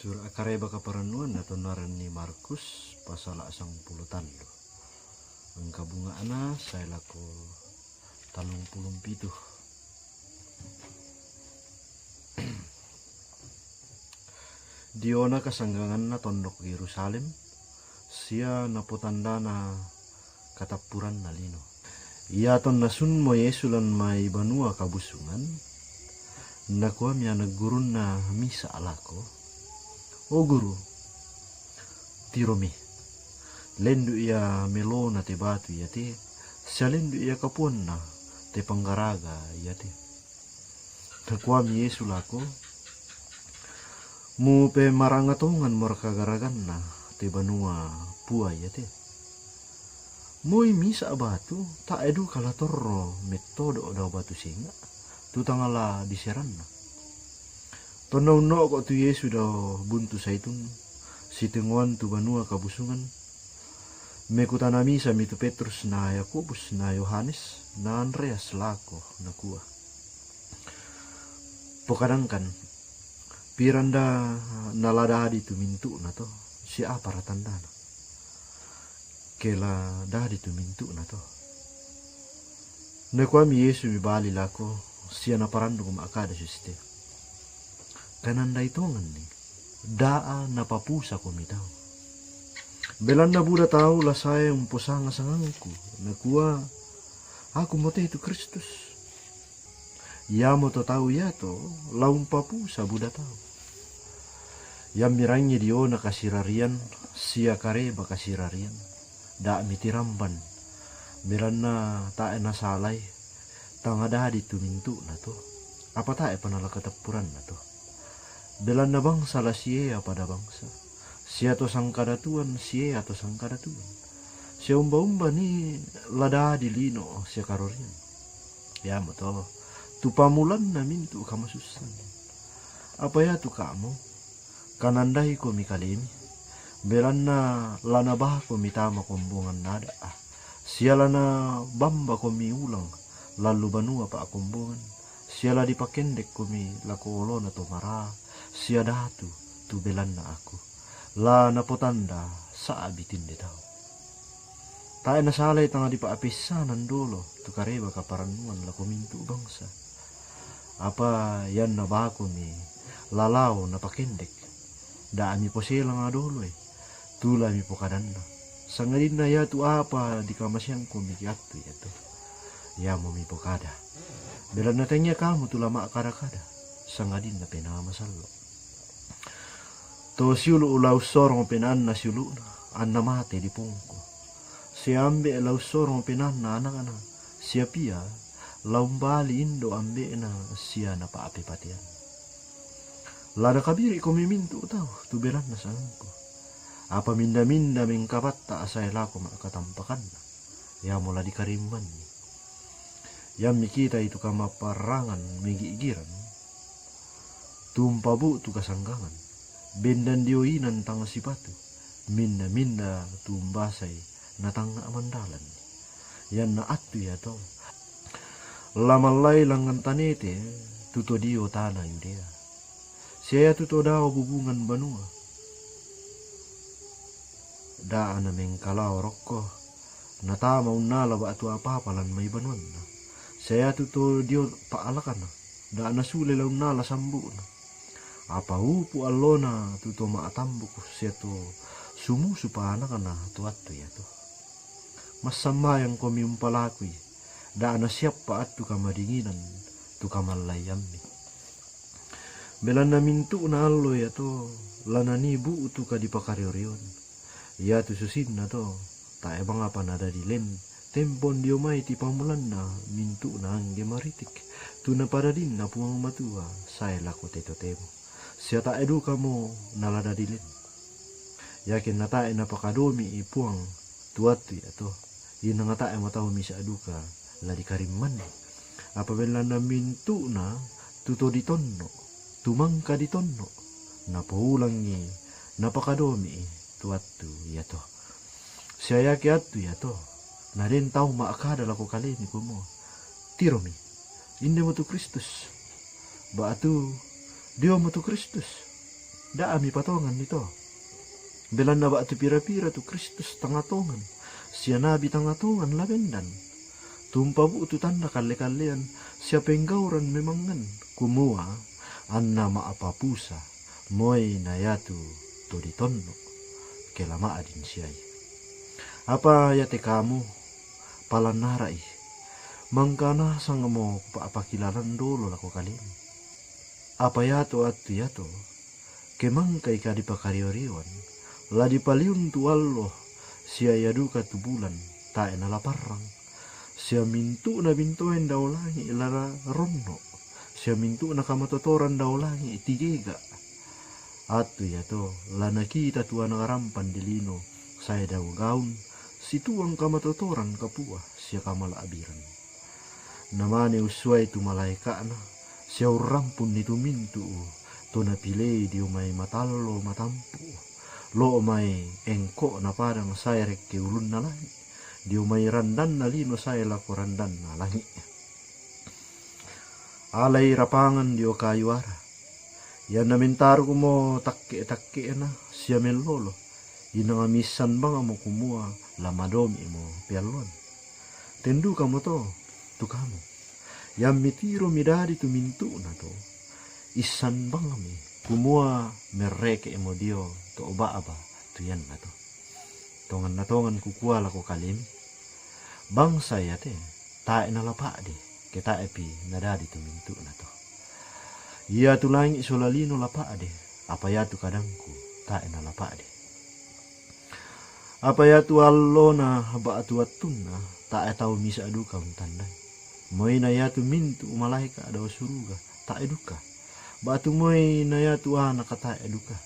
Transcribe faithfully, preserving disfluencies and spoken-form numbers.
Sura' Kareba Kaparannuan natonnaran ni Markus, pasala' sangpulo tallu. Angka bunga'na sae lako tallung pulung pitu. Diona kasangganganna tondok Yerusalem, sia napotandana katappuranna lino. Iatonna sunmo Yesu lan mai banua kabusungan, nakuami ana' gurunna misa' lako, "O Guru, tiromi, lendu' ia melona te batu iate, sia lendu' ia kapuanna te panggaraga iate." Nakuami Yesu lako, "Mupemaranga tonganmora kagaraganna te banua pua iate? Moi misa' batu, tae' duka la torro mettodo' dao batu senga', tu tang la diseranna." Tonna unno'ko' tu Yesu dao Buntu Saitun, sitengngoan tu banua kabusungan, mekutana misami tu Petrus na Yakobus na Yohanes na Andreas lako, nakua, "Pokadangkan, piranda na la dadi tu mintu'na to, sia apara tandana, ke la dadi tu mintu'na to?" Nakuami Yesu mebali lako, sia naparandung ma'kada susite, "Kanandai tonganni, da'a napapusakomi tau. Belanna buda tau la sae umposanga sangangku, nakua, 'Akumo te tu Kristus.' Iamoto tau iato la umpapusa buda tau." Iammi rangi diona kasirarian sia kareba kasirarian, da'mi tiramban, belanna tae' nasalai, tang dadi tu mintu'na to, apa tae'pa nala katappuranna to. Belanna bangsa la siea pada bangsa, sia to sangkadatuan siea to sangkadatuan, sia umba-umba ni la dadi lino sia karorian. Iamoto tu pamulanna mintu' kamasussan. Apa iatu kamu, kanandaikomi kalemi, belanna la nabakomi tama kombongan ada'a, sia la nabambakomi ulang lallu banua pa'kombongan, sia la dipakendekkomi lako olona to mara sia datu tu belanna aku. La napotanda sa'bi tinde tau. Tae' nasalai tang dipa'peissanan dolo tu kareba kaparannuan lako mintu' bangsa. Apa ianna bakomi la lao napakendek, da'mi poselanga doloe, tu la mipokadanna, sangadinna iatu apa dikamaseangkomi ki attu iato, iamo mipokada. Belanna tennia kamu tu la ma'kada-kada, sangadinna Penaa Masallo'. To siulu' la ussorong penaanna siulu'na, anna mate dipongko. Sia ambe' la ussorong penaanna anakna, sia pia la umbali indo' ambe'na sia napa'pepatean. La nakabiri'komi mintu' tau tu belanna sangangku. Apa minda-minda mengkabatta' sae lako ma'katampakanna, iamo la dikarimmanni. Iammi kitai tu kamaparrangan megi'giran, tu umpabu'tu kasanggangan, bendan dio inan tang sipatu, minda-minda tu umbasai natangnga' mandalanni. Ianna attu iato la mallai langngan tanete tu to dio tana Yudea, sia iatu to dao bubungan banua. Da'a namengkalao rokko natama unnala ba'tu apa-apa lan mai banuanna, sia iatu to dio pa'alakana, da'a nasule la unnala sambu'na. Apa upu' allona tu to ma'tambuk sia to sumusu pa anakna tu attu iato. Massammayangkomi umpalakui, da'a nasiappa' attu kamadinginan tu kamallaiammi. Belanna mintu'na allo iato la nanii bu'tu kadipakario-rion. Iatu susinna to, tae' bangapa nadadi len, tempon dio mai ti pamulanna mintu'na angge maritik, tu napadadinna Puang Matua sae lako te totemo, sia tae' dukamo nala dadi len. Iake natae' napakadomi'i Puang tu attu iato, inang tae' matau misa' duka la dikarimmanni. Apa belanna mintu'na tu to ditonno', tu mangka ditonno', napoulangi napakadomi'i tu attu iato. Sia iake attu iato, naden tau ma'kada lako kalemi kumua, "Tiromi, indemo tu Kristus," ba'tu, "Diomo tu Kristus." Da'a mipatongan ni to. Belanna ba'tu pira-pira tu Kristus tangatongan, sia nabi tangatongan labendan. Tumpabu' tu tanda kalle-kallean, sia penggauran memangngan, kumua anna ma'papusa moi na iatu to ditonno', ke la ma'din siai. Apa iate kamu, palannara'i, mangka nasangmo kupa'pakilalan dolo lako kalemu. Apa iatu attu iato, ke mangkai kadipakario-rioan, la dipaliun tu allo, sia ia duka tu bulan, tae' nala parrang. Sia mintu'na bintoen dao langi' la ronno', sia mintu'na kamatotoran dao langi' tigega'. Attu iato la nakita tu anak rampan di lino sae dao gaun, situang kamatotoran kapua sia kamala'biran. Namane ussuai tu malaeka'na, sia urrampunni tu mintu'u to napilei dio mai matallo matampu', lo' mai engko'na padang sae rekke ulunna langi', dio mai randanna lino sae lako randanna langi'. Alai rapangan dio kayu ara, ianna mentarukmo takke'-takke'na sia mellolo, inang missan bangmo kumua la madomi'mo pealloan. Tendukamo to tu kamu. Iammi tiro midadi tu mintu'na to, issan bangmi kumua merreke'mo dio to ba'ba tu ianna to. Tonganna tongan kukua lako kalemi, bangsa iate tae' nala pa'de, ke tae'pi nadadi tu mintu'na to. Iatu langi' sola lino la pa'de, apa iatu kadangku tae' nala pa'de. Apa iatu allona ba'tu wattunna, tae' tau misa' duka untandai. Moi na iatu mintu' malaeka' dao suruga, tae' duka. Ba'tu moi na iatu anaka tae' duka.